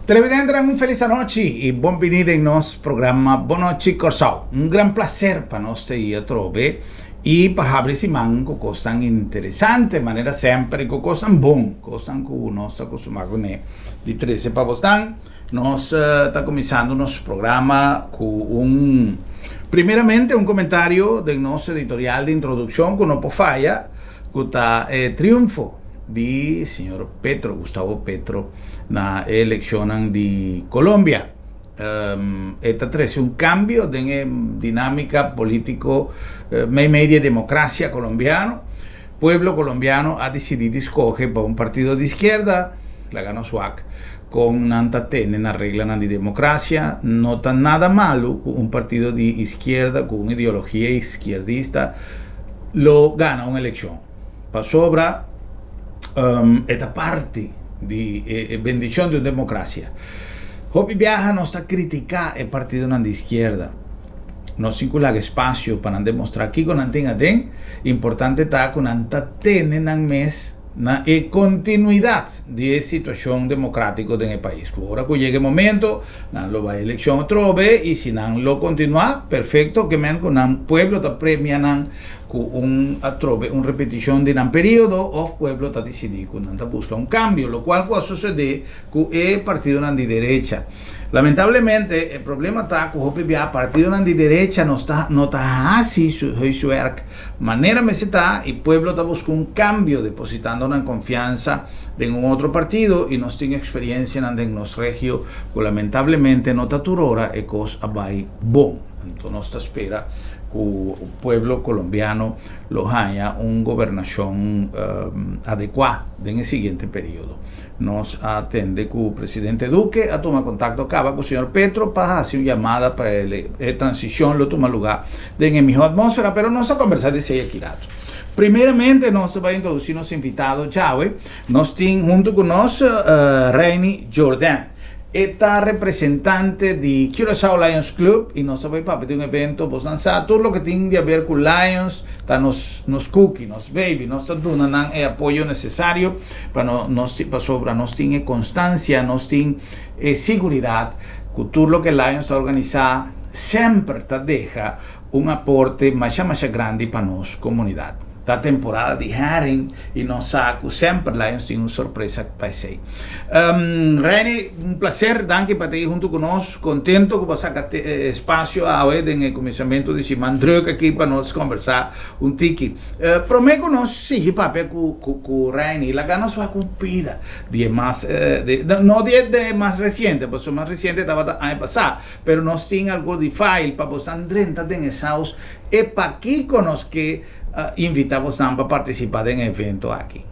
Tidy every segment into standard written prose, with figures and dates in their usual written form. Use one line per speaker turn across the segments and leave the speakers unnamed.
Televidentenan un felis anochi y bon bini den nos programa Bon Nochi Kòrsou. Un gran placer pa nos ta ei atrobe y pa habri siman cu cosnan interesante manera semper y cu cosnan bon, cosnan cu nos ta costumá cune di trece pa bosnan. Nos ta cuminsando nos programa cu un primeramente un comentario den nos editorial di introduccion cu no por faya cu ta e triunfo di señor Petro, Gustavo Petro na e eleccionnan di Colombia. E ta trece un cambio den e dinamica politico meimei di e democracia colombiano. Pueblo colombiano a dicidi di scoge pa un partido di izquierda, laga nos wak con nan ta tene na reglanan di democracia. No ta nada malo cu un partido di izquierda cu un ideologia izquierdista lo gana un eleccion, pasobra e ta parti di e bendicion di un democracia. Hopi biaha nos ta critica e partidonan di izquierda. Nos tin cu laga espacio pa nan demostra kico nan tin aden. Importante ta cu nan ta tene nan mes na e continuidad di e situacion democratico den e pais. Cu ora cu yega e momento, nan lo bay eleccion atrobe y si nan lo continua, perfecto, ke men cu nan pueblo ta premia nan cu un atrobe un repeticion di nan periodo of pueblo ta dicidi cu nan ta busca un cambio, locual cu a sucede cu e partidonan di derecha. Lamentablemente e problema ta cu hopi bia partidonan di derecha no ta no ta haci su huiswerk manera mester ta y pueblo ta busca un cambio depositando nan confiansa den un otro partido y nos tin experiencianan den nos regio cu lamentablemente no ta tur ora e cos a bay bon. Anto nos ta spera cu pueblo colombiano lo haya un gobernacion adecua den e siguiente periodo. Nos a tende ku presidente Duque a tuma kontakto kaba ku señor Petro pa hasi un yamada pa e transishon lo tuma lugá den e mihó atmósfera, pero nos a kombersá di esei aki rato. Primeramente nos ta bai introdusí nos invitado djawe. Nos tin huntu ku nos Reini Jordan. E ta representante di Curaçao Lions Club y nos ta bay papia di un evento, bosnan sa tur loke tin di haber cu Lions ta nos nos cookie, nos baby, nos ta duna nan e apoyo necesario pa no nos pasobra nos tin e constancia, nos tin e siguridad cu tur loke Lions ta organisa semper ta deha un aporte masha masha grandi pa nos comunidad. Ta temporada di herring y nos sa cu semper Lions tin un sorpresa pa esey. Reini, un placer, danki pa ta ahi hunto cu nos. Contento cu bo a saca espacio awe den e cuminsamento di siman druk aki pa nos conversa un tiki. Prome cu nos sigui papia cu cu Reini, laga nos wak un pida di e mas, no di e mas reciente, pasobra mas reciente tabata aña pasa, Pero nos tin algo di file pa bosan drenta den e saus e pakiko nos ke invita bosan pa participa den e evento aki.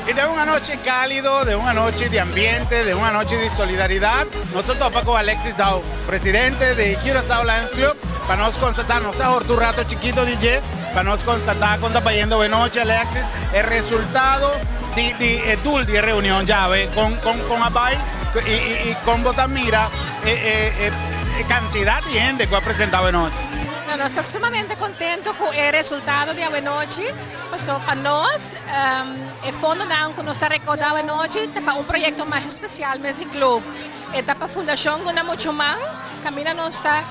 Y den un anochi cálido, den un anochi di ambiente, den un anochi di solidaridad, nos a topa cu Alexis Dau, presidente di Curaçao Lions Club, pa nos constata, nos a horta un rato chikito di dje, pa nos constata con ta bayendo awe nochi, Alexis, e resultado di di e doel di e reunion djawe, con con con a bay y y y con bo ta mira e e e cantidad di hende cu a presenta awe nochi.
No, nos ta sumamente contento cu e resultado di awe nochi, pasobra pa nos e fondonan cu nos ta recauda awe nochi ta pa un proyecto masha special mes di club. E ta pa Fundacion Duna Mucho Man, caminda nos ta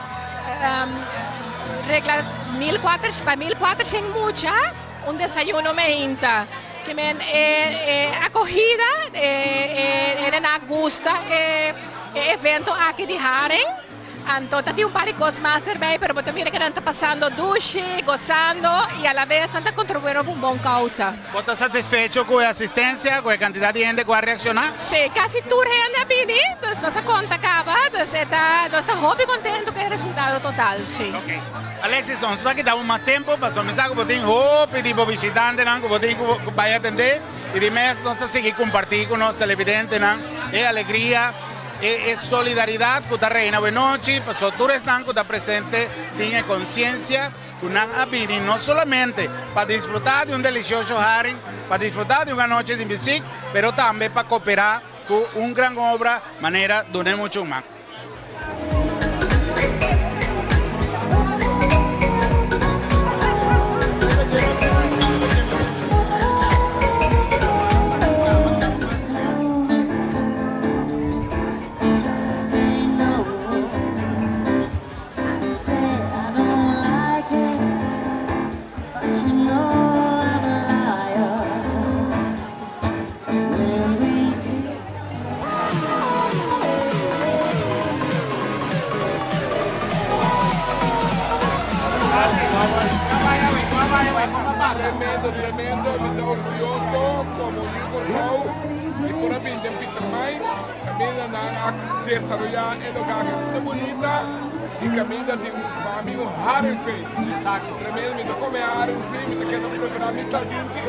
regla mil cuater pa 1400 mucha un desayuno meinta. Ke men e e acogida e e e nan a gusta e e evento aki di Haring. Anto ta tin un par di kos mas erbij, pero bo ta mira ku nan ta pasando dushi, gosando i alabes nan ta kontribuendo pa un bon kousa.
Bo ta satisfecho ku e asistensia, ku e kantidat di hende ku a reakshoná?
Sí, kasi tur hende a bini, dus nos a konta kaba, dus e ta, nos ta hopi kontentu ku e resultado total, sí.
Ok. Alexis, nos ta kita bo mas tempu, pasobra mi sa ku bo tin hopi di bo bishitantenan ku bo tin ku bai atendé, i di mes nos ta sigui kompartí ku nos televidentenan e alegria, E solidaridat ku ta reina awenochi, pasobra tur esnan ku ta presente tin e konsiensia ku nan a bini no solamente pa disfrutá di un delisioso haring, pa disfrutá di un anochi di muzik, pero tambe pa koperá ku un gran obra manera Dune Muchu Man.
Tremendo, tremendo, mi ta orguyoso como yu Kòrsou di por a bini den Pietermaai kaminda nan a desaroyá e lugar ku asina bunita i kaminda tin pa mi un haringfeest. Tremendo, mi ta kome haring si, mi ta keda preferá mi sardinchi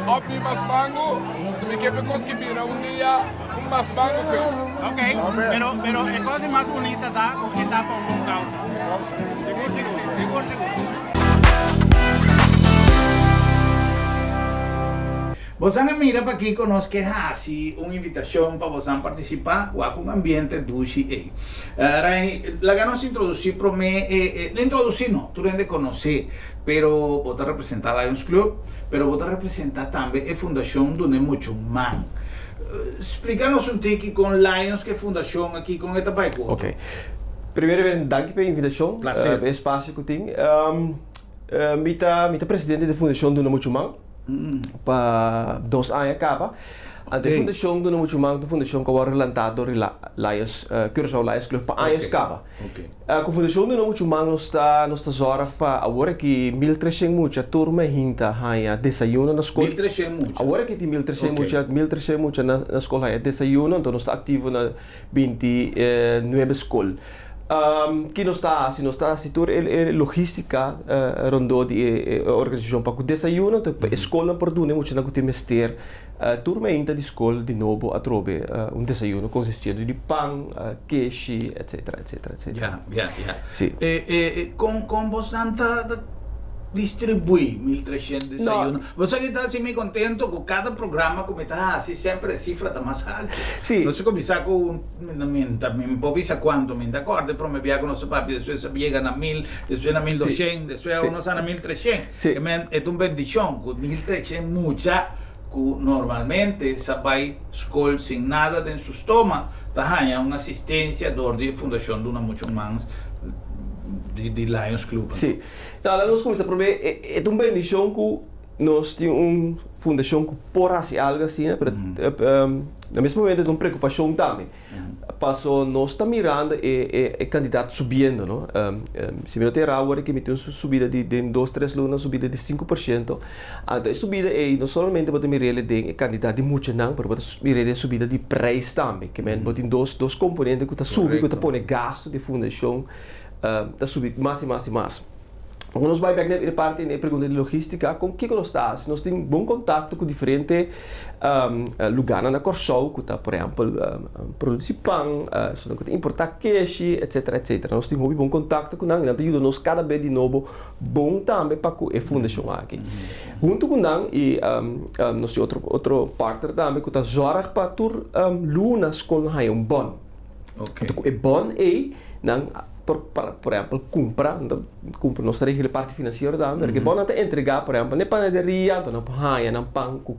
òf mi masmangu, mi ke pa e kos ki bira un dia un masmangu feest.
Ok, pero pero e kos di mas bunita ta ku e ta pa un bon kousa.
Sigur, si, si,
sigur, sigur. Bosan a mira pakiko nos ke hasi un invitashon pa bosan partisipá wak un ambiente dushi ei. Ray, laga nos introdusí promé e, e, introdusí no, tur hende konosé, pero bo ta representá Lions Club, pero bo ta representá tambe e fundashon Dune Muchu Man. Splika nos un tiki kon Lions ku e fundashon aki, kon e ta bai ku otro.
Ok. Primeramente danki pa e invitashon,
Plaser.
pa e espasio ku tin. Mi ta, mi ta presidente di Fundashon Duna Muchu Man. Pa dos aña kaba. Anto e fundashon Duna Muchu Man ta un fundashon ku a wòrdu lantá dor di Lions, Curaçao Lions Club pa años kaba. Ku fundashon Duna Muchu Man nos ta nos ta zòrg pa awor aki 1300 mucha tur mainta haña desayuno na skol.
1300 mucha?
Awor aki tin 1300 mucha, 1300 mucha na skol haña desayuno, anto nos ta aktivo na 29 skol. Ki nos ta hasi? Nos ta hasi tur e logistica rondó di e organisashon pa ku desayuno, anto pa e skolnan por duna e muchanan ku tin mester tur mainta di skol di nobo atrobe un desayuno konsistiendo di pan, keshi, etsetera, etsetera, etsetera.
Ya, ya, ya.
Si.
Kon kon bosnan ta distribuí 1300 desayuno? Bo sa ki ta hasi mi kontento ku kada programa ku mi ta hasi semper e sifra ta mas haltu.
Si.
Nos a kuminsá ku un. Mi ta mi por bisa cuanto, mi ta acorda e prome bia cu nos a papia, despues a yega na mil, despues na 1200, despues awor nos a na 1300. E men e ta un bendicion cu 1300 mucha cu normalmente sa bay scol sin nada den su stoma ta haya un asistencia door di e fundacion Duna Mucho Mans di di Lions Club.
Si. No, laga nos cuminsa prome, e ta un bendicion cu Nos tin un fundashon ku por hasi algu asina, pero na mes momento ta un preokupashon tambe. Paso nos ta mirando e e kandidat subiendo, no? Si mi no ta erá awor aki mi tin un subida di den dos tres luna un subida di 5%. Anto e subida ei no solamente bo ta mir'el den e kandidat di muchanan, pero bo ta mir'el den subida di preis tambe. Ke men bo tin dos dos komponente ku ta subi ku ta pone gastu di fundashon ta subi mas i mas i mas. Ora nos bai bek na e parti na e pregunta di logistica, kon kiko nos ta hasi? Nos tin bon kontakto ku diferente lugarnan na Kòrsou ku ta por ehèmpel produsi pan, esnan ku ta importá keshi, etsetera etsetera. Nos tin hopi bon kontakto ku nan i nan ta yuda nos kada bes di nobo bon tambe pa ku e fundashon aki. Huntu ku nan i nos tin otro otro partner tambe ku ta zòrg pa tur luna skolnan haña un bòn. Anto ku e bòn ei nan por por ehempel kumpra, nan ta kumpra, nos ta regla e parti finansiero tambe, pero ke bon nan ta entregá por ehempel na e panaderia, anto nan por haña nan pan ku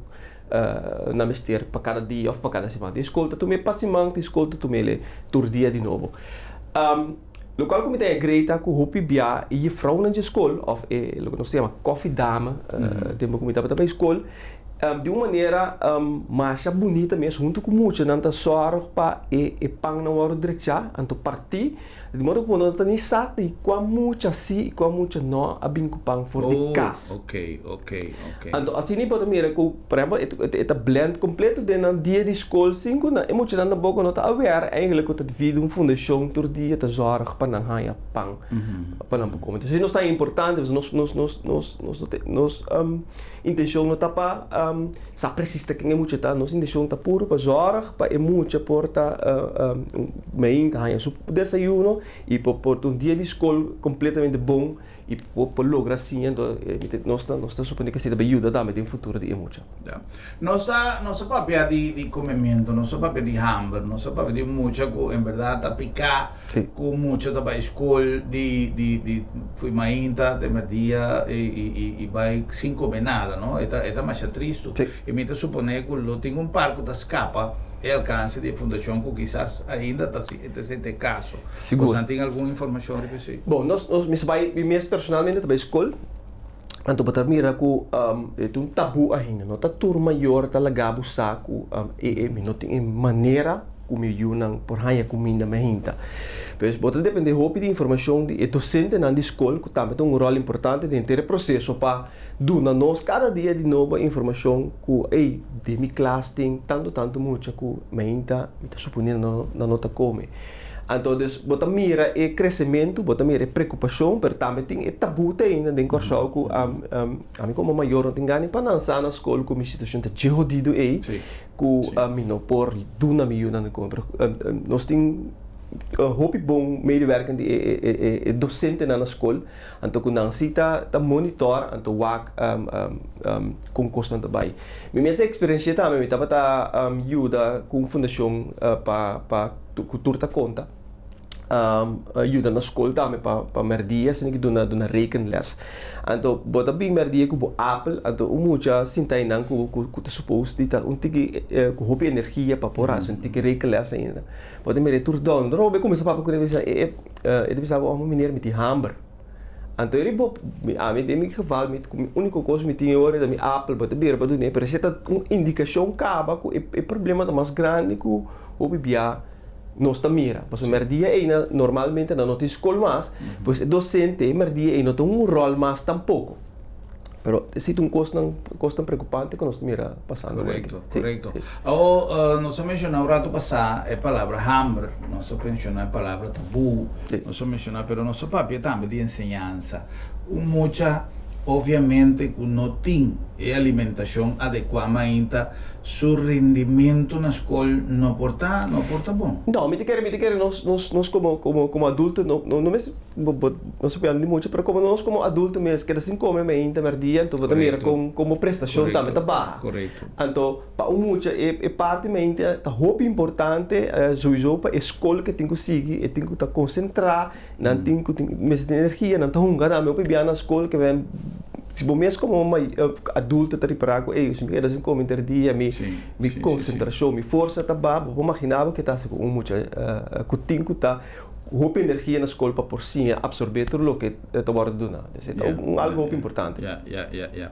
nan mester pa kada dia òf pa kada siman. Tin skol ta tum'é pa siman, tin skol ta tum'é tur dia di nobo. Lokual ku mi ta agree ta ku hopi bia e jefrounan dje skol òf e loke nos ta yama kòfidame tempu ku mi tabata bai skol. Di un manera masha bunita mes huntu ku muchanan ta sòrg pa e e pannan wòrdu drechá anto partí di modo ku bo no ta ni sa di kua mucha sí i kua mucha nò a bin ku pan for di kas. Anto asina bo ta mira ku por ehèmpel e ta blend kompleto den nan dia di skol sin ku nan e muchanan tampoko no ta aware eigentlik ku ta debido un fundashon tur dia ta sòrg pa nan haña pan pa nan por kome. Entonces nos ta importante pasobra nos nos nos nos nos no ta nos Intencion no ta pa sa precies ta ken e mucha ta, nos intencion ta puro pa zorg pa e mucha por ta meinta haña su desayuno y por por ta un dia di scol completamente bon y por por logra siña enton nos ta nos ta supone ke esei ta bay yuda tambe den futuro di e mucha.
Ya. Nos ta nos ta papia di di comemento, nos ta papia di hamber, nos ta papia di un mucha cu en berdad ta pica. Ku mucha ta bai skol di di di fui mainta te merdia i i i bai sin kome nada no e ta e ta masha tristu i mi ta supone ku lo tin un par ku ta skapa e alkanse di e fundashon ku kisas ainda ta si ta esei ta e kaso
Sigur.
Boso tin algun informashon riba esei?
Bon nos nos mi sa bai mi mes personalmente ta bai skol anto bo ta mira ku e ta un tabu ainda no ta tur mayor ta laga bo sa ku e e mi no tin e manera ku mi yunan por haña kuminda meinta. Pues bo ta depende hopi di informashon di e dosentenan di skol ku tambe ta un ròl importante den henter e proseso pa duna nos kada dia di nobo informashon ku ey den mi klas tin tantu tantu mucha ku meinta mi ta suponé nan no ta kome. Anto dus bo ta mira e kresementu, bo ta mira e preokupashon pero tambe tin e tabú te ainda den Kòrsou ku ami komo mayor no tin gana pa nan sa na skol ku mi situashon ta dje hodidu ey. Ku mi no por duna mi yunan di kome pero nos tin hopi bon medewerking di e dosentenan na skol anto ku nan si ta monitor anto wak kon kosnan ta bai. Mi mes a eksperensia tambe mi tabata yuda ku un fundashon pa pa ku tur ta konta. yuda na skol tambe pa pa mèrdia asina ki duna duna rekenles. Anto bo ta bin mèrdia ku bo apel anto un mucha sinta einan ku ku ta supos di ta un tiki ku hopi energia pa por hasi un tiki rekenles ainda. Bo ta mira e tur dònder ora bo bai kuminsá papia kuné bo bisa e e ta bisa bo amo meneer mi tin hamber. Anto eri bo ami den mi geval mi ku mi uniko kos mi tin e ora ta mi apel bo ta bira pa dun'é pero esei ta un indikashon kaba ku e problema ta mas grandi ku hopi bia. Nos ta mira, pasobra merdia ei na normalmente nan no tin skol mas, pues e docente e merdia ei no ta un rol mas tampoko. Pero esei ta un kosnan kosnan preokupante ku nos ta mira pasando awor aki.
Korekto, korekto. Awor nos a menshoná un ratu pasá e palabra hamber, nos a menshoná e palabra tabú, nos a menshoná, pero nos a papia tambe di enseñansa. Un mucha obviamente ku no tin e alimentashon adekuá mainta Su rendimento na skol no por ta no por ta bon.
No, mi ta kere, mi ta kere nos nos nos komo komo komo adulto no no no mes bo bo no sa piando di mucho pero komo nos komo adulto mes keda sin kome mainta merdia anto bo ta mira kon kon bo prestashon tambe ta baha.
Korekto.
Anto pa un mucha e e parti mainta ta hopi importante souiso pa e skol ke tin ku sigui e tin ku ta konsentrá Nan tin ku tin mester tin energia, nan ta hunga tambe hopi bia na skol ke men si bo mes komo adulto ta ripará ku ey si mi keda sin kome henter dia mi mi konsentrashon mi forsa ta baha bo por maginá bo ke ta hasi ku un mucha ku tin ku ta hopi energia na skol pa por siña apsorbé tur loke ta wòrdu duna. Entonces e ta un algu hopi importante.
Ya ya ya ya.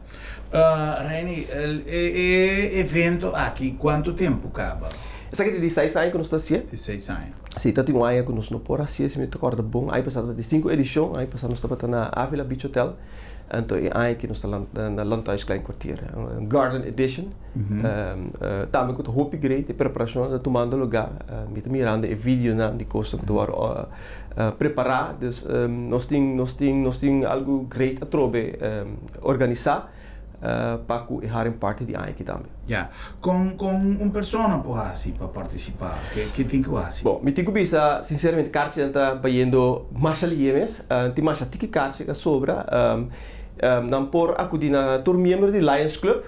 Reni e evento aki kuantu tempu kaba?
Esaki ta di seis aña ku nos ta hasié.
Di seis aña.
Si, ta tin un aña ku nos no por hasié, si mi ta kòrda bon. Aña pasá tabata di sinku edishon, aña pasá nos tabata na Avila Beach Hotel, anto e aña aki nos ta na Landhuis Klein Kwartier, un garden edition. Tambe ku ta hopi great, e preparashonnan ta tumando lugá. Mi ta mirando e videonan di kosnan ku ta wòrdu prepará. Dus nos tin, nos tin, nos tin algu great atrobe organisá. pa ku e haring party di aña aki tambe.
Ya. Kon kon un persona por hasi pa partisipá? Ke ke tin ku hasi?
Bon, mi tin ku bisa sinseramente karchinan ta bayendo masha lihe mes. Tin masha tiki karchi ku a sobra. Nan por akudí na tur miembro di Lions Club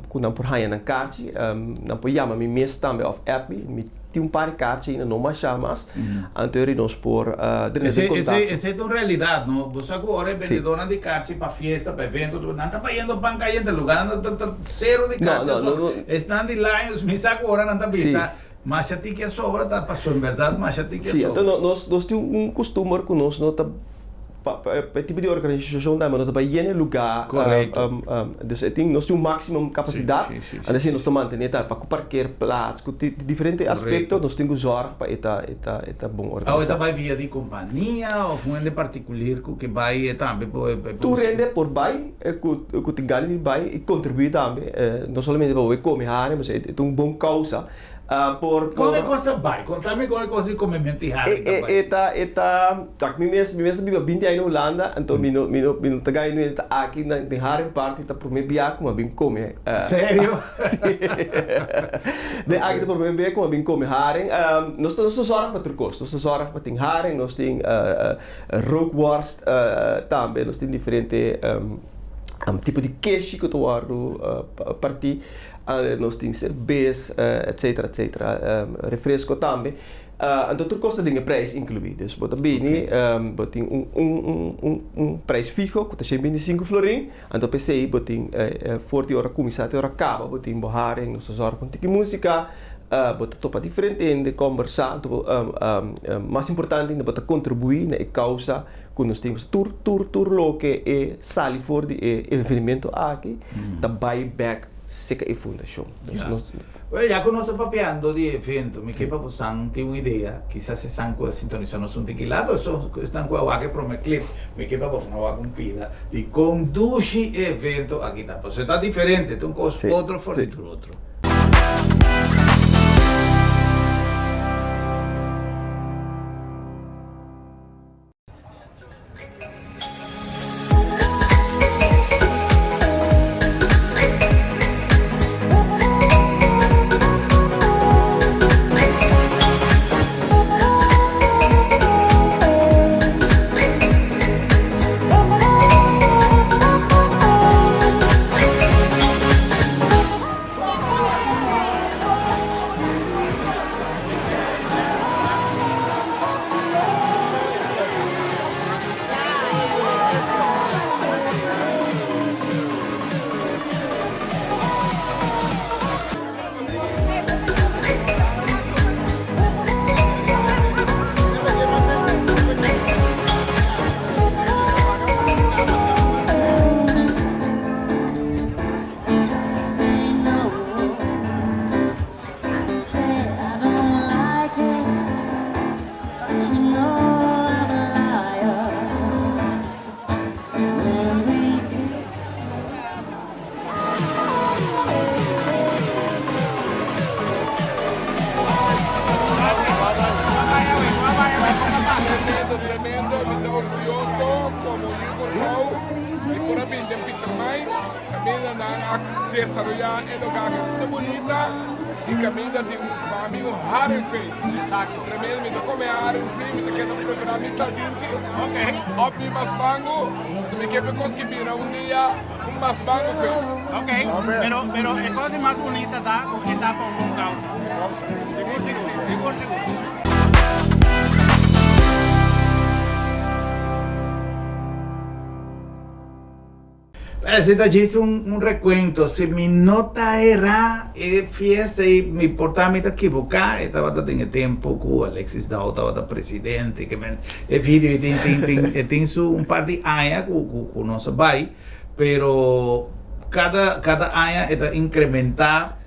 ku nan por haña nan karchi. Nan por yama mi mes tambe òf app mi. Mi tin un par di karchi ainda, no masha mas. Anto eri nos por drenta den kontakto.
Esei ta un realidat, no? Bo sa ku ora e bendedónan di karchi pa fiesta, pa evento, nan ta bayendo pan kayente, lugánan ta sero di karchi aso. Esnan di Lions, mi sa ku ora nan ta bisa, masha tiki a sobra ta paso, en bèrdat masha tiki a sobra.
Sí, anto nos tin un kustumber ku nos no ta. Pa e tipo di organisashon tambe no ta bai yena e lugá.
Korekto.
Dus e tin, nos tin un máksimo kapasidat, anto asina nos ta mantené ta pa ku parkeerplaats, ku diferente aspekto nos tin ku zòrg pa e ta e ta e ta bon
organisá. Awe ta bai via di kompania òf un hende partikulir ku ke bai e tambe por e
Tur hende por bai ku ku tin gana di bai i kontribuí tambe, no solamente pa bo bai kome haring, pasobra e ta un bon kousa. Por
Kon e kos ta bai? Konta mi kon e kos di komementu di haring ta bai.
E ta e ta tak mi mes mi mes a biba binti aña na Hulanda anto mi no mi no mi no ta gaya nu ta aki na den haring party ta prome bia ku mi a bin kome.
Serio?
Si den aki ta prome bia ku mi a bin kome haring. Nos ta nos ta zorg pa tur kos nos ta zorg pa tin haring nos tin rookworst tambe nos tin diferente tipo di keshi ku ta wòrdu partí. Nos tin serbes, etcetera, etcetera, refresco tambe. Anto tur cos ta den e prijs inclui. Dus bo ta bini, bo tin un, un, un, un prijs fiho cu ta shen binti sinku florin. Anto p'esey bo tin for di ora cuminsa te ora caba bo tin bo haring, nos ta zorg pa un tiki musica, bo ta topa diferente hende, combersa. Anto bo, mas importante ainda bo ta contribui na e causa cu nos tin. Tur, tur, tur loke e sali for di e evenemento aki ta bay bek seka e fundashon.
Dus nos. Well, ya ku nos a papiando di evento, mi ke pa bosan tin un idea, kisas esan ku a sintonisa nos un tiki laat, o esnan ku a wak e prome clip, mi ke pa bosan a wak un pida di kon dushi e evento aki ta. Pasobra e ta diferente, ta un kos otro for di tur otro.
Tremendo, tremendo, mi ta orguyoso como yu Kòrsou di por a bini den Pietermaai. Kaminda nan a desaroyá e lugá ku asina bunita i kaminda tin pa mi un haringfeest.
Exacto.
Tremendo, mi ta kome haring si, mi ta keda prepará mi sardinchi òf mi masbangu. Anto mi ke pa e kos ki bira un dia un masbangu feest.
Ok, pero pero e kos di mas bunita ta ku e ta pa un bon kausa.
Sigur, si, si,
sigur, sigur.
Esei ta djis un rekuento. Si mi no ta erá e fiesta ei, mi por ta mi ta kiboká, e tabata den e tempu ku Alexis Dao tabata presidente. Ke men e video ei tin tin tin e tin su un par di aña ku ku ku nos a bai, pero kada kada aña e ta inkrementá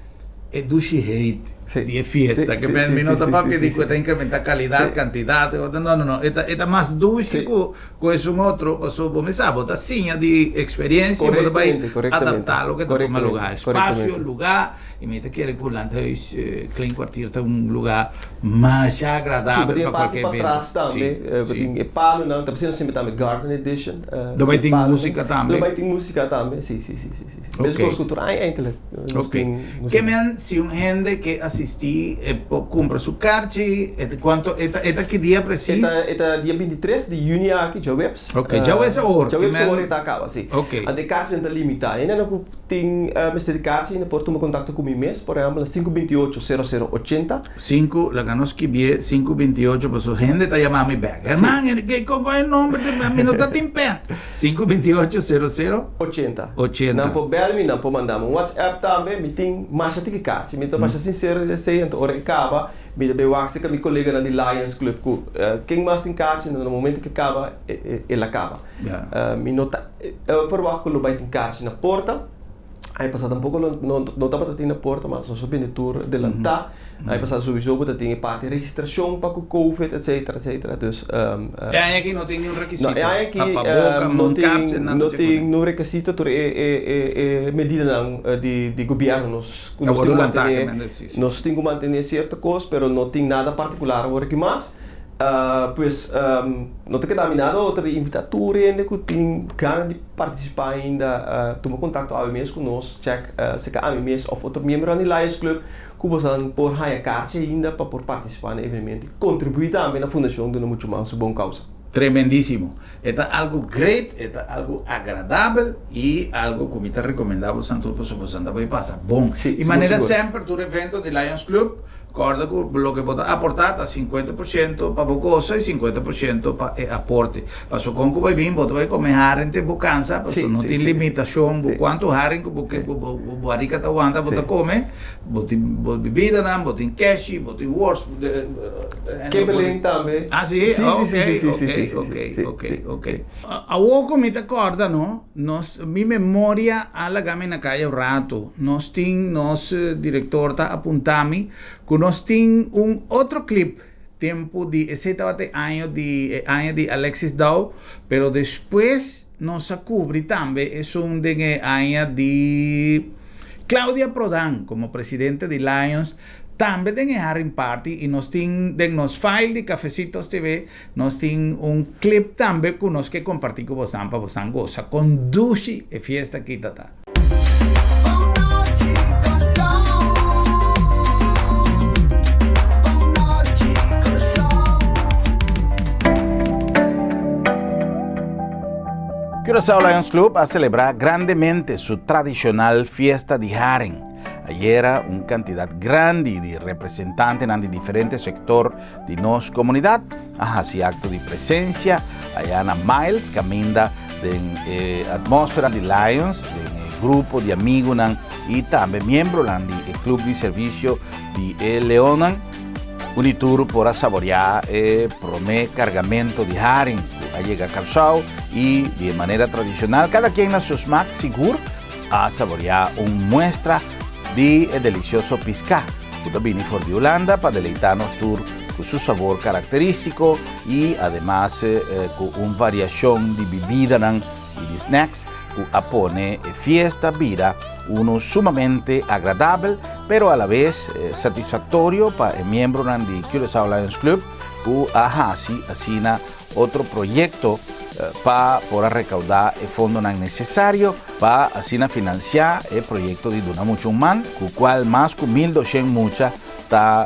e dushiheid di e fiesta. Ke men mi no ta papia di ku e ta inkrementá kalidat, kantidat, no no no, e ta e ta mas dushi ku Ku esun otro, pasobra bo mester sa, bo ta siña di eksperensia, bo ta bai adaptá loke ta tuma lugá. Espasio, lugá, i mi ta kere ku Landhuis Klein Kwartier ta un lugá masha agradabel pa kualke evento.
Sí, bo tin e parti patras tambe, bo tin e palonan, ta bisando semper tambe Garden Edition.
Lo bai tin músika tambe.
Lo bai tin músika tambe, sí, sí, sí, sí. Meskos ku tur aña enkele nos tin
músika. Ke men si un hende ke asistí e por kumpra su karchi, e ta kuantu e ta e ta ki dia presis?
E ta dia bintitres di yüni aki, djaweps.
Ok, djaweps awor.
Djaweps awor e ta kaba, si.
Ok.
Anto e karchinan ta limitá. Hendenan ku tin mester di karchi por tuma kontakto ku mi mes, por ehèmpel na sinku bintiotcho sero sero ochenta.
Sinku, laga nos skibié sinku bintiotcho pasobra hende ta yama mi bèk. Herman, ke kon e nomber di mi no ta tin pèn. Sinku bintiotcho sero sero.
Ochenta.
Ochenta.
Nan por bèl mi, nan por manda mi un WhatsApp tambe. Mi tin masha tiki karchi. Mi ta masha sinsero. esei, anto ora e kaba mi ta bai wak serka mi koleganan di Lions Club ku ken mas tin karchi, na momento ku e kaba el a kaba. Mi no ta verwagt ku lo bai tin karchi na porta. Aña pasá tampoko lo no no tabata tin na porta mas nos a bini tur delantá. Aña pasá souiso bo ta tin e parti registrashon pa ku covid etcetera etcetera dus
E aña aki no tin niun rekisito?
No e aña aki
Tapaboka,
no tin
mondkapje, nada
no
dje
tin
kune.
niun rekisito tur e e e e medidanan di di gobièrnu nos ku
Ta
nos tin
wordu
ku
lantá
mantené
kemen si si.
nos tin ku mantené sierto kos pero no tin nada partikular awor aki mas. Pues no ta keda mi nada otro di invitá tur hende ku tin gana di partisipá ainda tuma kontakto awe mes ku nos, chèk serka ami mes òf otro miembronan di Lions Club ku boso por haña karchi ainda pa por partisipá na e evenemento i kontribuí tambe na Fundashon Duna Muchu Mas su bon kousa.
Tremendísimo. E ta algu great, e ta algu agradabel i algu ku mi ta rekomendá boso tur pasobra boso ta bai pasa bon.
Sí,
I
sigur
manera
sigur.
semper tur evento di Lions Club Corda cu loke bo ta aporta ta 50% pa bo gosa y 50% pa e aporte. Paso con cu bay bin bo ta bay come haring te bo cansa, paso no tin limitacion, bo cuanto haring cu bo bo barica ta wanta bo ta come, bo tin bo bibidanan, bo tin keshi, bo tin worst.
Kibbeling tambe.
Ah si? Ok, ok, ok, ok, ok. Awor cu mi ta corda no, nos, mi memoria a laga mi na caya un rato. Nos tin, nos director ta apunta mi cu nos tin un otro clip tempo di, esey tabata e año di, e aña di Alexis Dow, pero despues nos a cubri tambe esun den e aña di Claudia Prodan como presidente di Lions, tambe den e Haring Party, y nos tin den nos file di Cafecitos TV, Nos tin un clip tambe cu nos ke comparti cu bosan pa bosan goza con dushi e fiesta aki ta ta. Curaçao Lions Club a celebra grandemente su tradicional fiesta di haring. Ayera un cantidad grandi di representantenan di diferente sector di nos komunidat a hasi akto di presensia aya na Miles kaminda den e atmósfera di Lions, den e grupo di amigunan i tambe miembronan di e klub di servisio di e Leonnan. Unitur por a saboriá e promé kargamento di haring ku a yega Kòrsou i di e manera tradishonal kada ken na su smak sigur a saboriá un muestra di e delisioso piská ku ta bini for di Hulanda pa deleitá nos tur ku su sabor karakterístiko i ademas ku un variashon di bibidanan i di snacks ku a pone e fiesta bira unu sumamente agradabel pero alabes satisfaktorio pa e miembronan di Curaçao Lions Club ku a hasi asina otro proyekto pa por a rekaudá e fondonan nesesario pa asina finansiá e proyekto di Duna Mucha un Man, ku kual mas ku 1200 mucha ta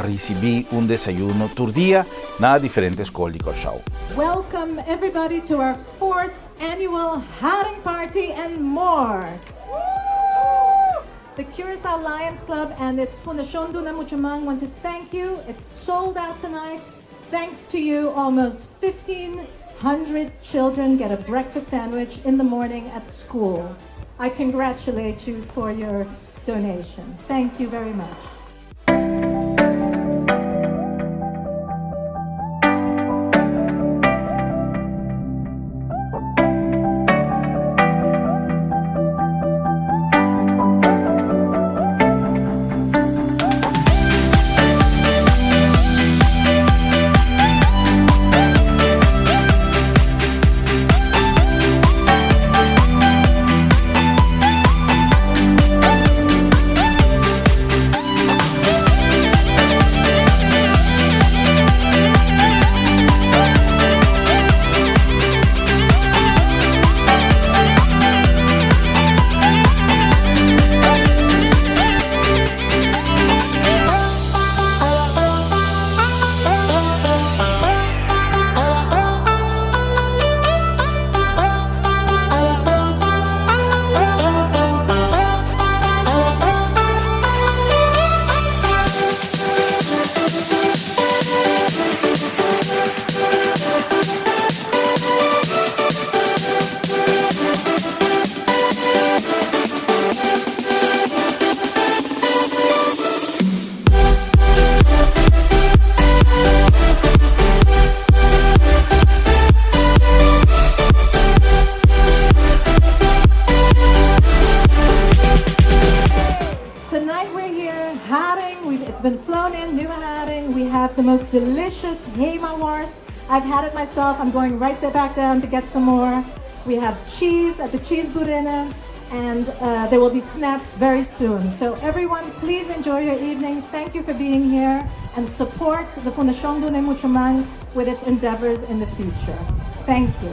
risibí un desayuno tur dia na diferente skol di Kòrsou.
Welcome everybody to our fourth annual Haring Party and more! The Curaçao Lions Club and its Fundashon Duna Mucha Man want to thank you. It's sold out tonight. Thanks to you, almost 1,500 children get a breakfast sandwich in the morning at school. I congratulate you for your donation. Thank you very much. here. Haring, we've, it's been flown in, new haring. We have the most delicious Hema worst. I've had it myself. I'm going right there back down to get some more. We have cheese at the Cheese Burina, and there will be snacks very soon. So everyone, please enjoy your evening. Thank you for being here and support the Fundashon Duna Mucha Man with its endeavors in the future. Thank you.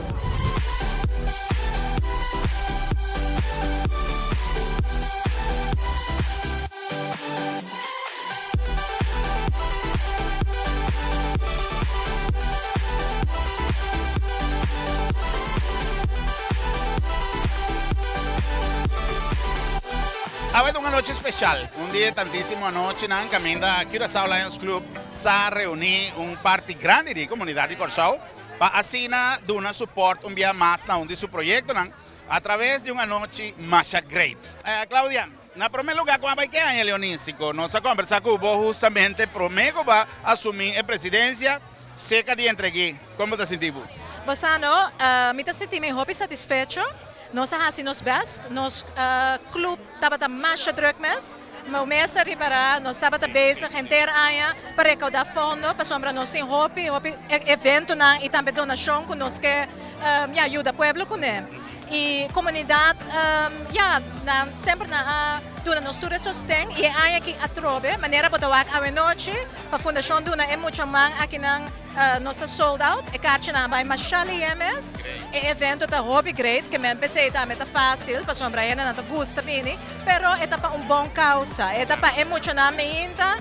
Awe ta un anochi special, un di e tantisimo anochinan caminda Curaçao Lions Club sa reuni un parti grandi di comunidad di Corsou pa asina duna support un bia mas na un di su proyectonan a traves di un anochi masha great. Claudia, Na promé lugá ku a bai ke aña leonístiko, nos a kombersá ku bo hustamente promé ku bo a asumí e presidensia seka di entreg'é. Kon bo ta sinti bo?
Bo sa no, mi ta sinti mi hopi satisfecho. Nos a hasi nos bèst. Nos klup tabata masha drùk mes. Mi mes a ripará nos tabata bezig henter aña pa rekoudá fondo pasobra nos tin hopi hopi eventonan i tambe donashon ku nos ke ya yuda pueblo kuné. Y comunidad ya nan semper nan a duna nos tur e sosten y e aña aki atrobe manera bo ta wak awenochi pa fundacion duna e mucha man akinan nos ta sold out e karchinan a bay masha lihe mes e evento ta hopi great ke men pesey tambe ta facil pasobra hendenan ta gusta bini pero e ta pa un bon causa e ta pa e muchanan meinta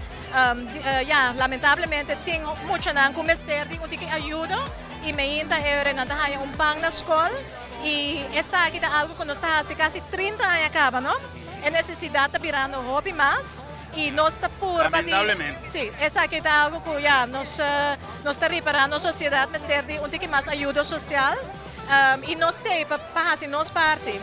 ya lamentablemente tin muchanan cu mester di un tiki ayudo y meinta e ora nan ta haya un pan na scol. I esaki ta algu ku nos ta hasi kasi 30 aña kaba, no? E nesesidat ta birando hopi mas i nos ta purba di.
Lamentablemente.
Sí, esaki ta algu ku ya nos nos ta ripará nos sosiedat mester di un tiki mas ayudo sosial i nos t'ei pa pa hasi nos parti.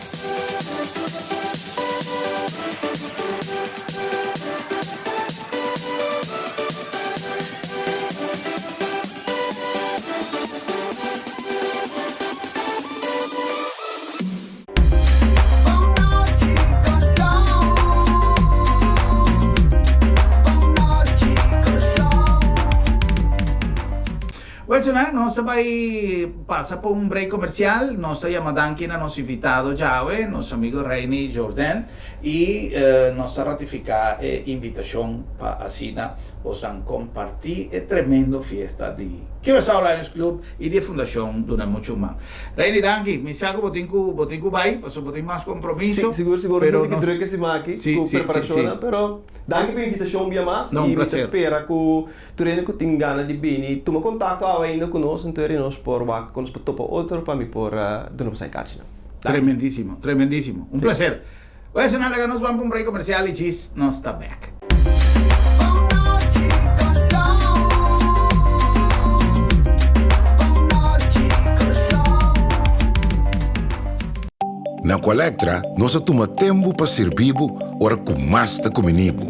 Well Sena, nos ta bai pasa pa un break comercial. Nos ta yama danki na nos invitado djawe, nos amigo Reini Jordan, y nos ta ratifica e invitacion pa asina bosan comparti e tremendo fiesta di Curaçao Lions Club y di e Fundacion Duna Mucho Man. Reini danki, mi sa ku bo tin ku bo tin ku bai pasobra bo tin mas kompromiso.
Sí, sigur sigur, pero nos tin ki druk e siman aki ku preparashonnan, pero danki pa e invitashon un bia mas
y
mi ta spera ku tur hende ku tin gana di bini tuma kontakto awe ainda ku nos enton eri nos por wak ku nos por topa otro pa mi por duna boso e karchinan.
Tremendisimo, tremendisimo. Un plaser. Bueno, si no laga nos ban pa un break comercial y djis nos ta back.
Na Aqualectra nos a tuma tempu pa sirbi bo ora ku mas ta kumini bo.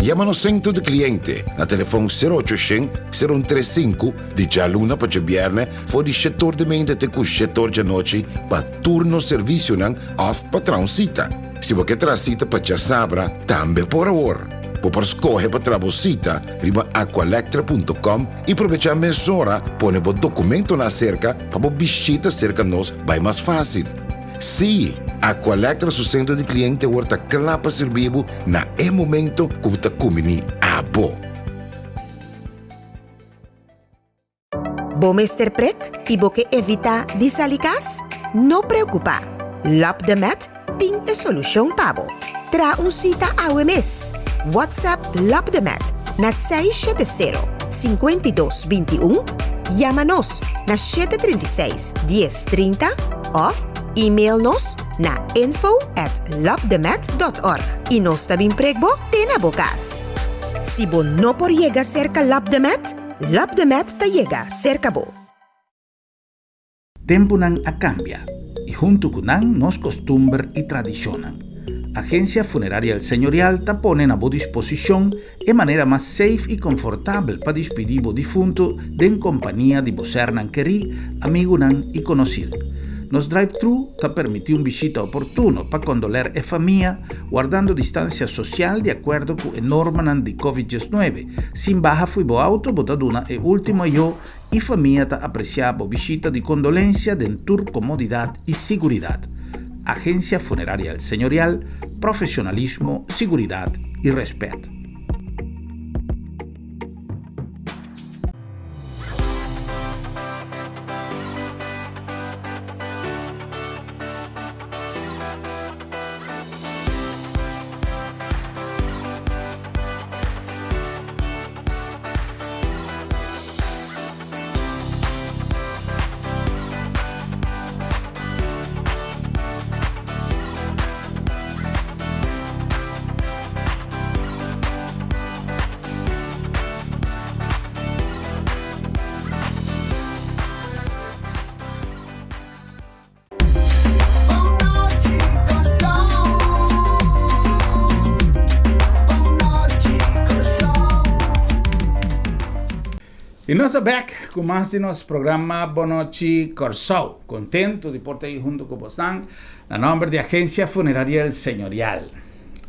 Yama nos sentro di kliente na telefon sero ocho shen, sero un tres sinku di djaluna pa djabièrnè for di shetor di meinta te ku shetor djanochi pa tur nos servisionan òf pa traha un sita. Si bo ke traha sita pa djasabra, tambe por awor. Bo por skohe pa traha bo sita riba aqualectra punto com i probechá mesora pone bo dokumentonan aserka pa bo bishita serka nos bai mas fásil. Sí, Aqualectra su sentro di kliente awor ta kla pa sirbi bo na e momento ku bo ta kumbiní abo.
Bo mester prek i bo ke evitá di sali kas? No preokupá! Lap de Met tin e solushon pa bo. Traha un sita awe mes! WhatsApp Lap de Met na 670 52 21, yama nos na 736 10 30 òf email nos na info at lapdemet dot org i nos ta bin prek bo te na bo kas. Si bo no por yega serka Lap de Met, Lap de Met ta yega serka bo.
Tempunan a kambia i huntu ku nan nos kostumber i tradishonnan. Agensia Funeraria El Señorial ta pone na bo disposishon e manera mas safe i konfortabel pa dispidí bo difuntu den kompania di bo sernan kerí, amigunan i konosir. Nos drive-thru ta permití un bishita oportuno pa kondoler e famia, wardando distansia sosial di akuerdo ku e normanan di Covid 19. Sin baha fo'i bo auto bo ta duna e último ayó i famia ta apresiá bo bishita di kondolensia den tur komodidat i siguridat. Agensia Funeraria El Señorial, profesionalismo, siguridat i rèspèt. I nos ta bek ku mas di nos programa Bon Nochi Kòrsou. Kontentu di por ta ei huntu ku bosnan na nòmber di Agensia Funeraria El Señorial.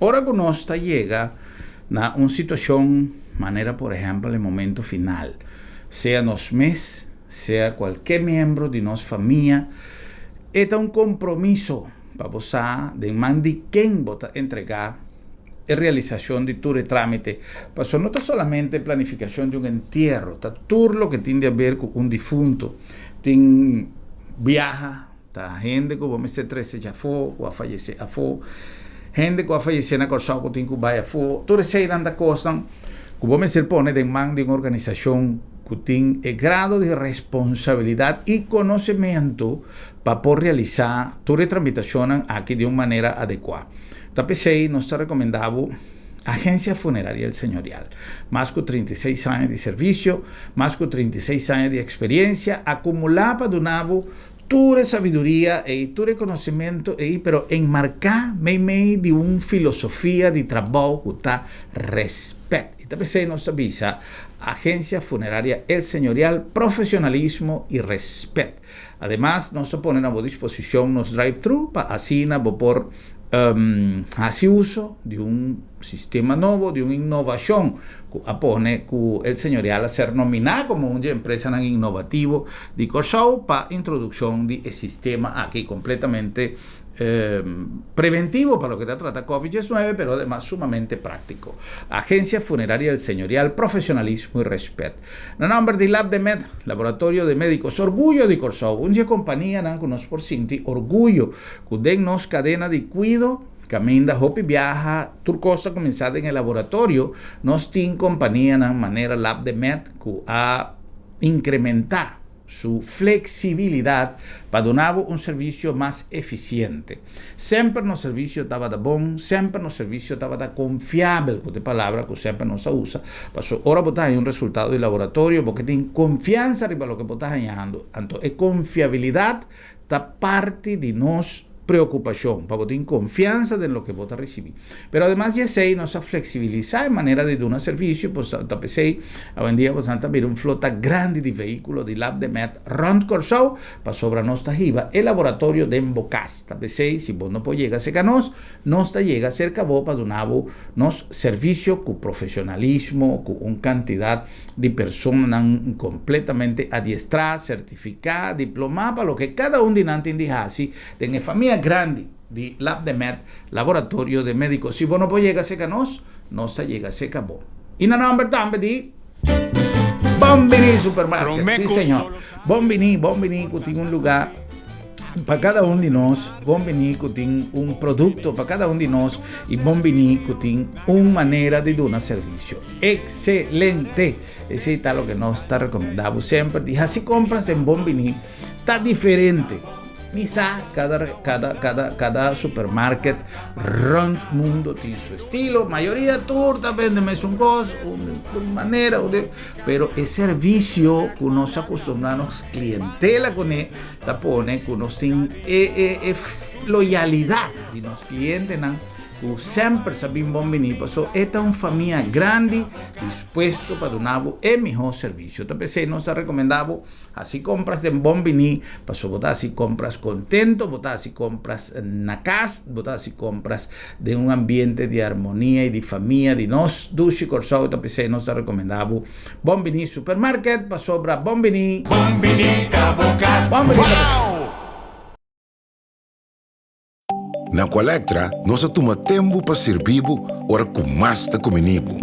Ora ku nos ta yega na un situashon manera por ehèmpel e momento final, sea nos mes, sea kualke miembro di nos famia, e ta un kompromiso pa bo sa den man di ken bo ta entregá e realisashon di tur e trámite, pasobra no ta solamente planifikashon di un entiero, ta tur loke tin di haber ku un difunto. Tin biaha, ta hende ku bo mester trese djafó, ku a fayesé afó, hende ku a fayesé na Kòrsou ku tin ku bai afó, tur eseinan ta kosnan ku bo mester pone den man di un organisashon ku tin e grado di responsabilidat i konosementu pa por realisá tur e tramitashonnan aki di un manera adekuá. Ta p'esei nos ta rekomendá bo Agencia Funeraria El Señorial. Mas ku 36 aña di servisio, mas ku 36 aña di eksperiencia akumulá pa duna bo tur e sabiduria ei, tur e konosementu ei, pero enmarká meimei di un filosofia di trabou ku ta rèspèt. I ta p'esei nos ta bisa Agencia Funeraria El Señorial, profesionalismo i rèspèt. Ademas nos ta pone na bo disposishon nos drive-thru pa asina bo por hasi uso di un sistema nobo, di un innovashon ku a pone ku El Señorial a ser nominá komo un di e empresanan innovativo di Kòrsou pa introdukshon di e sistema aki kompletamente preventivo pa loke ta trata Covid 19 pero ademas sumamente práktiko. Agencia Funeraria El Señorial, profesionalismo y respet. Na nomber di Labdemed, Laboratorio de Médicos Orguyo di Kòrsou, un di e kompanianan ku nos por sinti orguyo ku den nos kadena di kuido kaminda hopi biaha tur kos ta kuminsá den e laboratorio, nos tin kompanianan manera Labdemed ku a inkrementá su flexibilidad pa duna bo un servicio mas eficiente. Semper nos servicio tabata bon, semper nos servicio tabata confiabel, cu ta e palabra cu semper nos a usa, pasobra ora bo ta haña un resultado di laboratorio bo ke tin confiansa riba loke bo ta hañando, anto e confiabilidad ta parti di nos preocupacion, pa bo tin confiansa den loke bo ta ricibi. Pero ademas di esey nos a flexibilisa e manera di duna servicio, pues ta p'esey awendia bosan ta mira un flota grandi di vehiculo di Labdemed rond Corsou, pasobra nos ta hiba e laboratorio den bo cas. Ta p'esey si bo no por yega cerca nos, nos ta yega cerca bo pa duna bo nos servicio cu profesionalismo, cu un cantidad di personanan completamente adiestrá, certificá, diplomá pa loke cada un di nan tin di haci den e famia grandi di Labdemed, Laboratorio de Médico. Si bo no por yega cerca nos, nos ta yega cerca bo. Y na nomber tambe di Bon Bini Supermarket. Sí, señor. Bon Bini, Bon Bini cu tin un lugar pa cada un di nos, Bon Bini cu tin un producto pa cada un di nos y Bon Bini cu tin un manera di duna servicio. Excelente! Esey ta loke nos ta recomenda bo semper di haci compras en Bon Bini ta diferente. Mi sa cada cada cada cada supermarket rond mundo tin su estilo, mayoria tur ta bende mesun cos, un un manera o de, pero e servicio cu nos a acostumbra nos clientela cune ta pone cu nos tin e e e loyalidad di nos clientenan. ku semper sa bin bon bini paso e ta un famia grandi dispuesto pa duna bo e miho servisio. Ta p'esei nos ta rekomendá bo hasi kompras den Bon Bini paso bo ta hasi kompras kontento, bo ta hasi kompras na kas, bo ta hasi kompras den un ambiente di armonia i di famia di nos dushi Kòrsou. Ta p'esei nos ta rekomendá bo Bon Bini Supermarket pasobra Bon Bini
Bon Bini ta bo kas.
Bon Bini ta bo kas.
Na Aqualectra nos a tuma tempu pa sirbi bo ora ku mas ta kumini bo.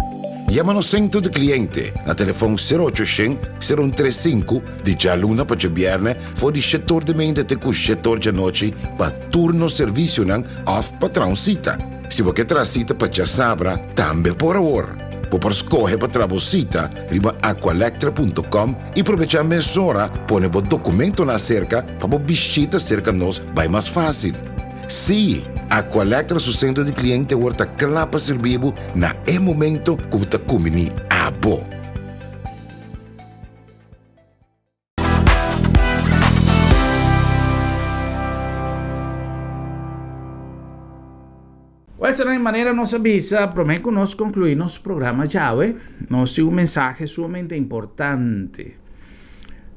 Yama nos sentro di kliente na telefon sero ocho shen, sero un tres sinku di djaluna pa djabièrnè for di shet or di meinta te ku shet or djanochi pa tur nos servisionan òf pa traha un sita. Si bo ke traha sita pa djasabra tambe por awor. Bo por skohe pa traha bo sita riba aqualectra punto com i probechá mesora pone bo dokumentonan aserka Pa bo bishita serka nos bai mas fásil. Sí, Aqualectra su sentro di kliente awor ta kla pa sirbi bo na e momento ku bo ta kumbiní abo.
Wèl, esnan e manera nos a bisa promé ku nos konkluí nos programa djawe, nos tin un mensahe sumamente importante.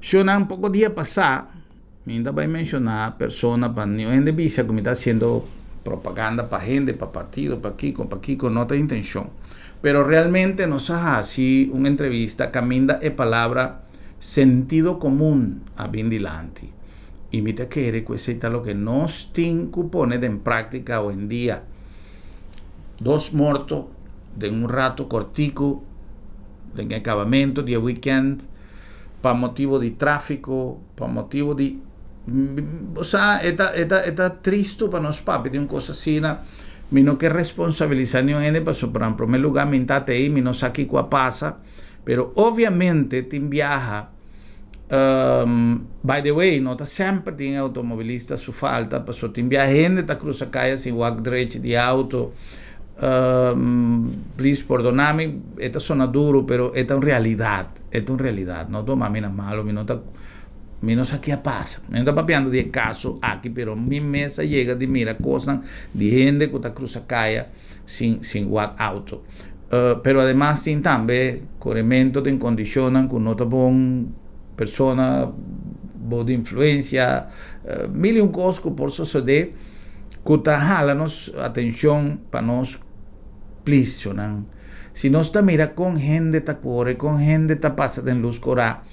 Shownan poko dia pasá, mi ta bai menshoná persona pa niun hende bisa ku mi ta hasiendo propaganda pa hende, pa partido, pa kiko, pa kiko, no ta intenshon. Pero realmente nos a hasi un entrevista kaminda e palabra sentido komun a bin dilanti. I mi ta kere ku esei ta loke nos tin ku pone den práktika oendia. Dos morto den un rato kòrtiku den e kabamentu di e wikènt pa motibu di tráfiko, pa motibu di, bo sa e ta e ta e ta tristu pa nos papia di un kos asina. Mi no ke responsabilisá niun hende pasobra na promé lugá mi ta ei, mi no sa kiko a pasa, pero obviamente tin biaha. By the way, no ta semper tin e automobilista su falta, pasobra tin bia hende ta cruza caya sin wak drechi di auto. Please pordona mi, e ta sona duro, pero e ta un realidad, e ta un realidad. No toma mi na malo, mi no ta, mi no sa ke a pasa. Mi no ta papiando di e caso aki, pero mi mes a yega di mira cosnan di hende cu ta cruza caya sin, sin wak auto. Pero ademas tin tambe coremento den condicionnan cu no ta bon, persona bo di influencia, mil y un cos cu por sosode cu ta hala nos atencion pa nos plicionan. Si nos ta mira con hende ta core, con hende ta pasa den luz cora,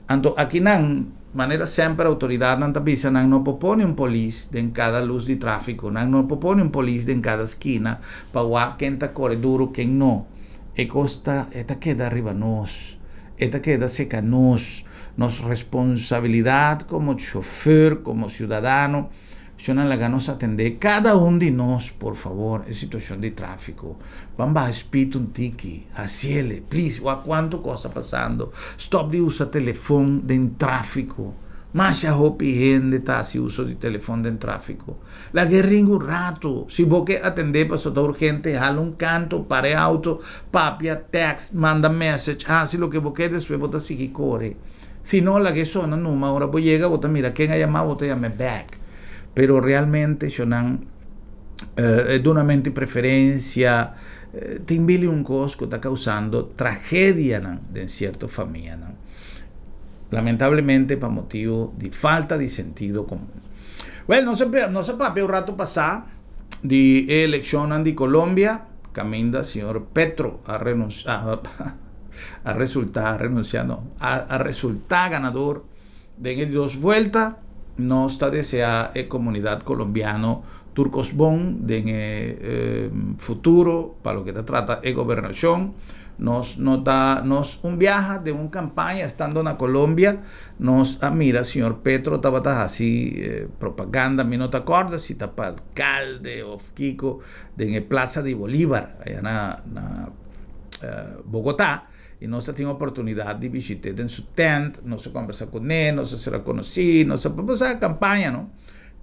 anto akinan Manera semper autoridadnan ta bisa nan no por pone un polis den cada luz di trafico, nan no por pone un polis den cada skina pa wak ken ta core duro ken no. E cos ta e ta keda riba nos, e ta keda seca nos, nos responsabilidad como chofer, como ciudadano. Shonnan laga nos atendé kada un di nos por favor e situacion di trafico. Ban baha speed un tiki, haciele, please, wak cuanto cos ta pasando. Stop di usa telefon den trafico. Masha hopi hende ta haci uso di telefon den trafico. Laga e ring un rato. Si bo ke atendé pasobra ta urgente, hala un canto, para e auto, papia, text, manda message, haci loke bo ke, despues bo ta sigui core. Si no, laga e sona numa, ora bo yega bo ta mira ken a yama, bo ta yam'e bek. Pero realmente shonan e dunamento di preferencia tin bili un cos cu ta causando tragedianan den cierto famianan. Lamentablemente pa motibo di falta di sentido comun. Well, nos a nos a papia un rato pasa di e eleccionnan di Colombia, caminda señor Petro a renuncia, a resulta renuncia no, a a resulta ganador den e di dos vuelta. Nos ta desea e comunidad colombiano tur cos bon den e futuro pa loke ta trata e gobernacion. Nos no ta nos un biaha den un campaña estando na Colombia nos a mira señor Petro tabata haci propaganda mi no ta corda si ta pa alcalde of kico den e plaza di Bolivar aya na na Bogotá y nos a tin oportunidad di bishit'é den su tent, nos a combersa cuné, nos a sera conocí, nos a pasa campaña no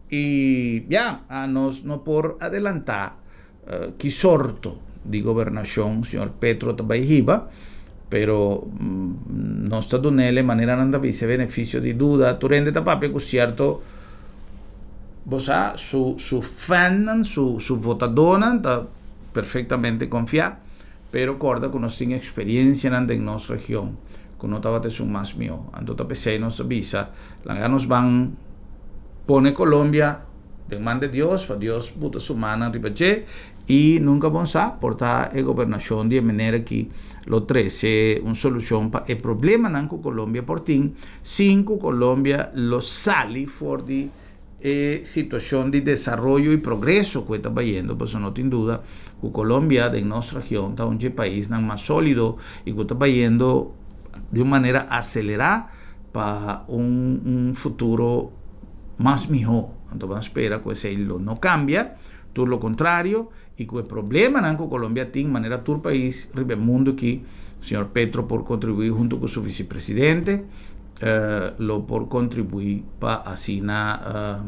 y ya nos no por adelantá ki sorto di gobernacion señor Petro ta bay hiba pero nos ta dunele manera nan ta bisa beneficio di duda, tur hende ta papia cu cierto bo sa su su fannan su su votadónan ta. perfektamente konfiá, pero kòrda ku nos tin eksperensianan den nos region ku no tabata esun mas mihó. Anto ta p'esei nos a bisa, Laga nos ban pone Colombia den man de Dios, pa Dios buta su mannan riba dje, i nunka bon sa, por ta e gobernashon di e manera aki lo trese un solushon pa e problemanan ku Colombia por tin, sin ku Colombia lo sali for di e situashon di desaroyo i progreso ku e ta bayendo, pasobra no tin duda ku Colombia den nos region ta un dje paisnan mas solido i ku ta bayendo di un manera aselerá pa un un futuro mas mihó. Anto ban spera ku esei lo no kambia, tur lo kontrario, i ku e problemanan ku Colombia tin manera tur pais riba e mundu aki, señor Petro por kontribuí huntu ku su visepresidente, lo por kontribuí pa asina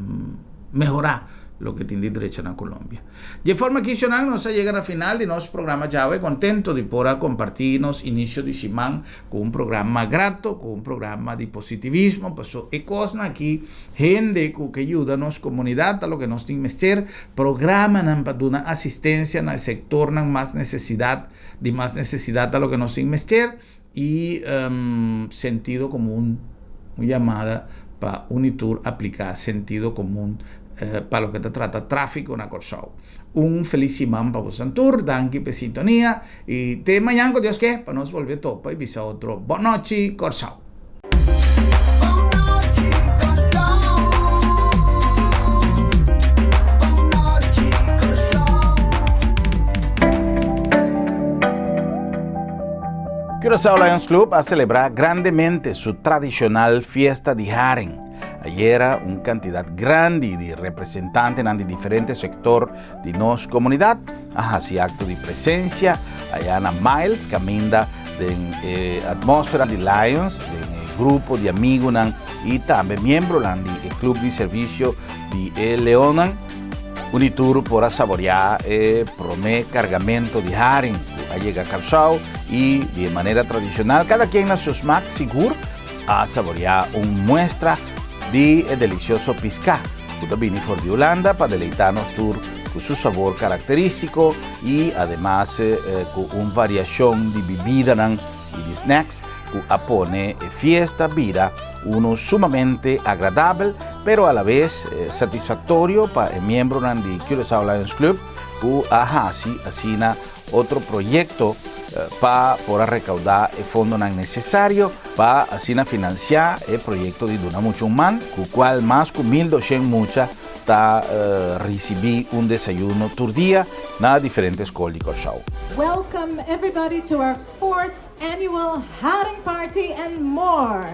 mehorá loke tin di drecha na Colombia. Dje forma aki shonnan nos a yega na final di nos programa djawe, kontento di por a kompartí nos inisio di siman ku un programa grato, ku un programa di positivismo, paso e kosnan aki hende ku ke yuda nos komunidat ta loke nos tin mester, programanan pa duna asistensia na e sektornan mas nesesidat, di mas nesesidat ta loke nos tin mester, i sentido komun, un yamada pa un i tur apliká sentido komun pa loke ta trata tráfiko na Kòrsou. Un felis siman pa boso tur, danki pa e sintonia i te mañan ku Dios ke pa nos bolbe topa i bisa otro bon nochi Kòrsou. Curaçao Lions Club a selebrá grandemente su tradishonal Fiesta di Haring. Ayera un kantidat grandi di representantenan di diferente sektor di nos komunidat a hasi akto di presensia aya na Miles kaminda den e atmósfera di Lions, den e grupo di amigunan i tambe miembronan di e Club di Servisio di e Leonnan. Unitur por a saboreá e promé kargamento di haring ku a yega Kòrsou i di e manera tradishonal kada ken na su smak sigur a saboreá un muestra di e delisioso piská ku ta bini for di Hulanda pa deleitá nos tur ku su sabor karakterístiko i ademas ku un variashon di bibidanan i di snacks ku a pone e fiesta bira unu sumamente agradabel pero alabes satisfaktorio pa e miembronan di Curaçao Lions Club ku a hasi asina otro proyekto pa por a rekaudá e fondonan nesesario pa asina finansiá e proyekto di Duna Mucha un Man ku kual mas ku 1200 mucha ta risibí un desayuno tur dia na diferente skol di Kòrsou.
Welcome everybody to our fourth annual Haring Party and more!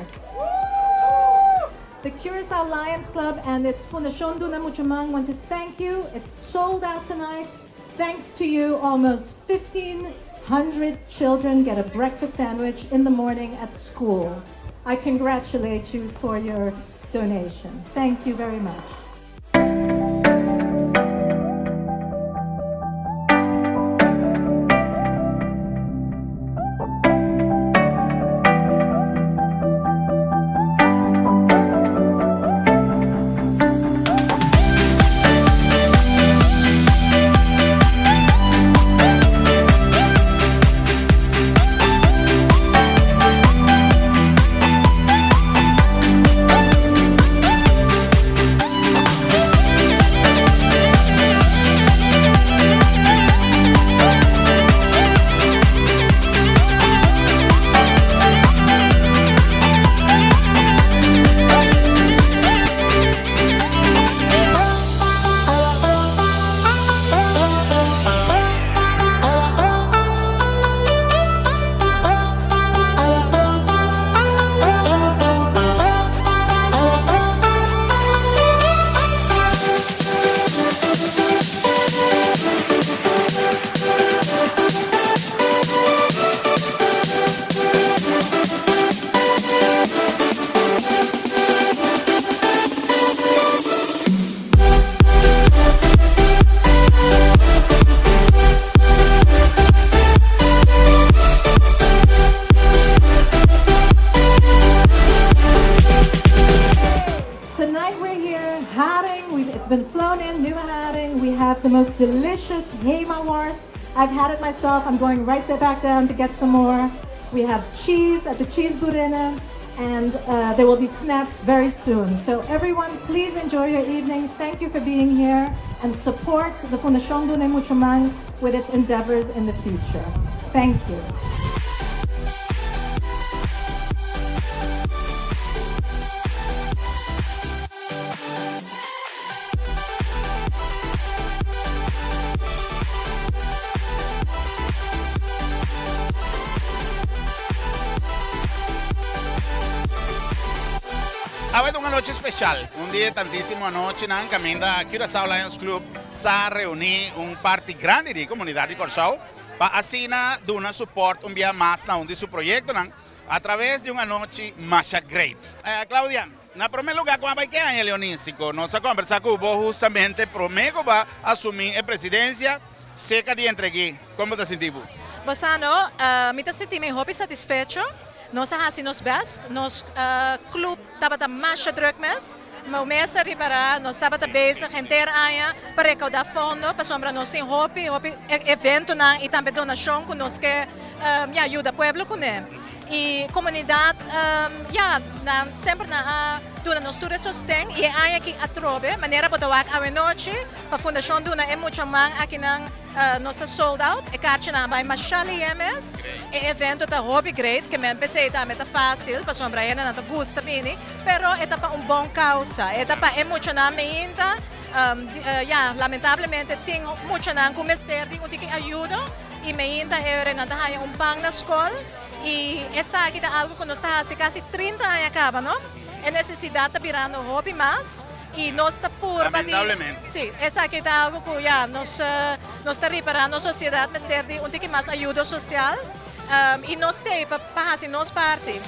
The Curaçao Lions Club and its Fundashon Duna Mucha Man want to thank you. It's sold out tonight. Thanks to you, almost 1500 children get a breakfast sandwich in the morning at school. I congratulate you for your donation. Thank you very much. Tonight we're here haring, it's been flown in, new haring. We have the most delicious Hema worst. I've had it myself. I'm going right there back down to get some more. We have cheese at the Cheese Burina, and there will be snacks very soon. So everyone, please enjoy your evening. Thank you for being here and support the Fundashon Duna Mucha Man with its endeavors in the future. Thank you.
Awe ta un anochi special, un di e tantisimo anochinan caminda Curaçao Lions Club sa reuni un parti grandi di comunidad di Corsou pa asina duna support un bia mas na un di su proyectonan a traves di un anochi masha great. Claudia. Na promé lugá ku a bai ke aña leonístiko, nos a kombersá ku bo hustamente promé ku bo a asumí e presidensia seka di entreg'é. Kon bo ta sinti bo?
Bo sa no, mi ta sinti mi hopi satisfecho. Nos a hasi nos bèst. Nos klup tabata masha drùk mes. Mi mes a ripará nos tabata bezig henter aña pa rekaudá fondo pasobra nos tin hopi, hopi eventonan i tambe donashon ku nos ke ya yuda pueblo kuné. I komunidat ya nan semper nan a duna nos tur e sosten i e aña aki atrobe manera bo ta wak awenochi pa fundashon duna e mucha man akinan nos ta sold out e karchinan a bai masha lihe mes e evento ta hopi great ke men p'esei tambe ta fasil pasobra hendenan ta gusta bini pero e ta pa un bon kausa e ta pa e muchanan meinta ya lamentablemente tin muchanan ku mester di un tiki ayudo i meinta e ora nan ta haña un pan na skol. I esaki ta algu ku nos ta hasi kasi 30 aña kaba, no? E nesesidat ta birando hopi mas i nos ta purba di.
Lamentablemente.
Sí, esaki ta algu ku ya nos nos ta ripará nos sosiedat mester di un tiki mas ayudo sosial i nos t'ei pa pa hasi nos parti.